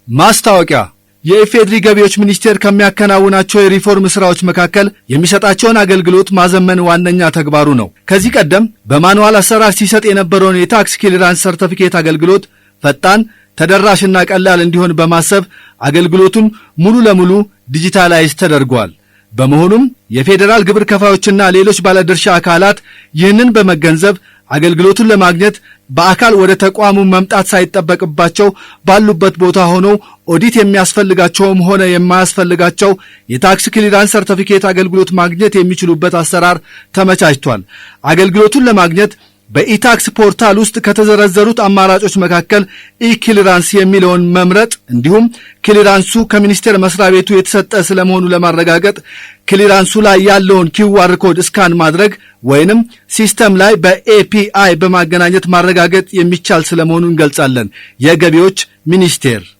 ማስታወቂያ። የኢፌድሪ ገቢዎች ሚኒስቴር ከሚያከናውናቸው የሪፎርም ስራዎች መካከል የሚሰጣቸውን አገልግሎት ማዘመን ዋነኛ ተግባሩ ነው። ከዚህ ቀደም በ manual አሰራር ሲሰጥ የነበረውን የ tax clearance ሰርተፊኬት አገልግሎት ፈጣን፣ ተደራሽና ቀላል እንዲሆን በማሰብ አገልግሎቱን ሙሉ ለሙሉ digitalize ተደርጓል። በመሆኑም የፌዴራል ግብር ከፋዮችና ሌሎች ባለድርሻ አካላት ይህንን በመገንዘብ አገልግሎቱን ለማግኘት በአካል ወደ ተቋሙ መምጣት ሳይጠበቅባቸው ባሉበት ቦታ ሆነው ኦዲት የሚያስፈልጋቸውም ሆነ የማያስፈልጋቸው የ tax clearance ሰርተፊኬት አገልግሎት ማግኘት የሚችሉበት አሰራር ተመቻችቷል። አገልግሎቱን ለማግኘት በ e-tax portal ውስጥ ከተዘረዘሩት አማራጮች መካከል e-clearance የሚለውን መምረጥ፣ እንዲሁም clearance ኡ ከሚኒስቴር መስሪያ ቤቱ የተሰጠ ስለመሆኑ ለማረጋገጥ clearance ኡ ላይ ያለውን QR code scan ማድረግ ወይንም system ላይ በ API በማገናኘት ማረጋገጥ የሚቻል ስለመሆኑ እንገልጻለን። የገቢዎች ሚኒስቴር።